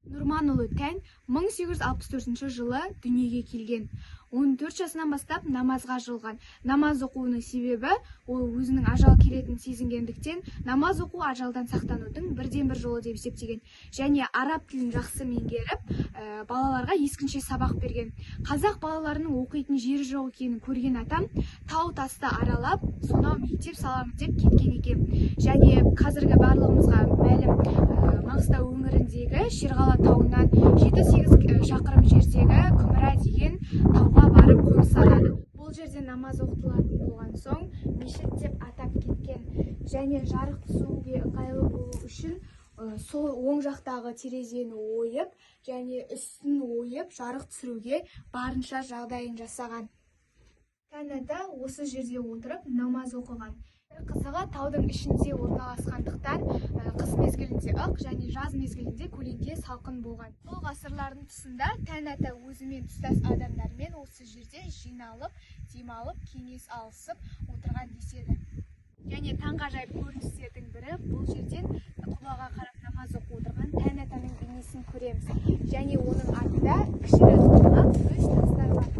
Нұрманұлы Тән 1864 жылы дүниеге келген. 14 жасынан бастап намазға жығылған. Намаз оқуының себебі, ол өзінің ажал келетінін сезінгендіктен, намаз оқу ажалдан сақтанудың бірден бір жолы деп есептеген. Және араб тілін жақсы меңгеріп, балаларға ескінше сабақ берген. Қазақ балаларының оқитын жері жоқ екенін көрген атам тау тасты аралап, сонау мектеп саламын деп кеткен екен. Және қазіргі барлығымызға мәлім, Маңғыстау өңіріндегі Шерғала тауынан 7-8 шақырым жердегі Күміра деген тауға барып қоныстанады. Бұл жерде намаз оқытылатын болған соң, мешіт деп атап кеткен. Және жарық түсуге ыңғайлы болу үшін сол оң жақтағы терезені ойып және үстін ойып, жарық түсіруге барынша жағдайын жасаған. Тән ата осы жерде отырып намаз оқыған. Бір қызығы, таудың ішінде орналасқандықтан, қыс мезгілінде ық және жаз мезгілінде көлеңке салқын болған. Сол ғасырлардың тұсында Тән ата өзімен тұстас адамдармен осы жерде жиналып, демалып, кеңес алысып отырған деседі. Және таңғажайып көріністердің бірі, бұл жерден құбылаға қарап намаз оқып отырған Тән атаның бейнесін көреміз. Және оның артында кішілі домалақ үш тастар бар,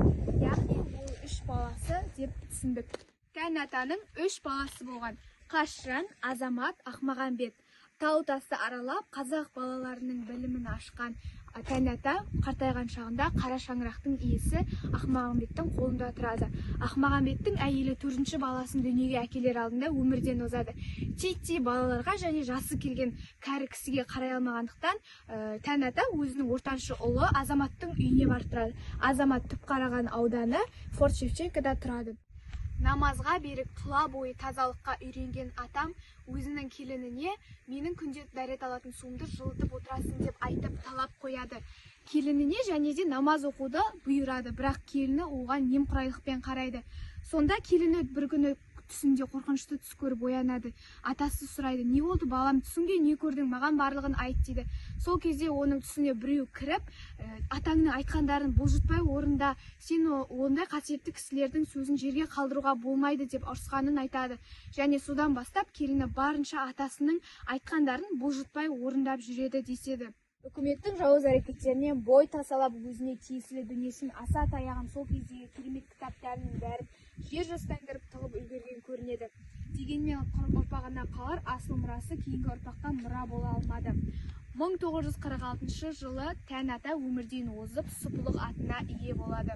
яғни ол үш баласы деп түсіндік. Тән атаның үш баласы болған: Қашжан, Азамат, Ақмағамбет. Тау тасты аралап, қазақ балаларының білімін ашқан Тән ата қартайған шағында қара шаңырақтың иесі Ақмағамбеттің қолында тұрады. Ақмағамбеттің әйелі төртінші баласын дүниеге әкелер алдында өмірден озады. Титтей балаларға және жасы келген кәрі кісіге қарай алмағандықтан, Тән ата өзінің ортаншы ұлы Азаматтың үйіне барып тұрады. Азамат Түпқараған ауданы Форт Шевченкода тұрады. Намазға берік, тұла бойы тазалыққа үйренген атам өзінің келініне: «Менің күнде дәрет алатын суымды жылытып отырасың», – деп айтып, талап қояды келініне және де намаз оқуды бұйырады. Бірақ келіні оған немқұрайлықпен қарайды. Сонда келіні бір күні түсінде қорқынышты түс көріп оянады. Атасы сұрайды: «Не болды, балам, түсіңде не көрдің? Маған барлығын айт», – дейді. Сол кезде оның түсіне біреу кіріп, «Атаңның айтқандарын бұлжытпай орында, сен ондай қасиетті кісілердің сөзін жерге қалдыруға болмайды», – деп ұрысқанын айтады. Және содан бастап келіні барынша атасының айтқандарын бұлжытпай орындап жүреді деседі. Үкіметтің жауыз әрекеттерінен бой тасалап, өзіне тиесілі дүниесін, аса таяғын, сол кездегі керемет кітаптарының бәрін жер жастандырып, тығып үлгерген көрінеді. Дегенмен ұрпағына қалар асыл мұрасы кейінгі ұрпаққа мұра бола алмады. 1946 жылы Тән ата өмірден озып, сұпылық атына ие болады.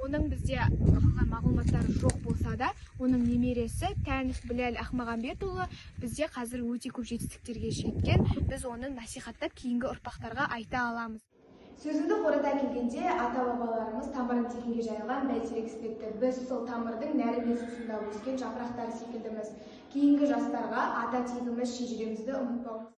Оның бізде қалған мағлұматтары жоқ болса да, оның немересі Тәнов Біләл Ақмағамбетұлы бізде қазір өте көп жетістіктерге жеткен. Біз оны насихаттап, кейінгі ұрпақтарға айта аламыз. Сөзімді қорыта келгенде, ата бабаларымыз тамырын тереңге жайылған бәйтерек іспетті. Біз сол тамырдың нәрімен сусындап өскен жапырақтар секілдіміз. Кейінгі жастарға ата тегіміз, шежіремізді ұмытпауымыз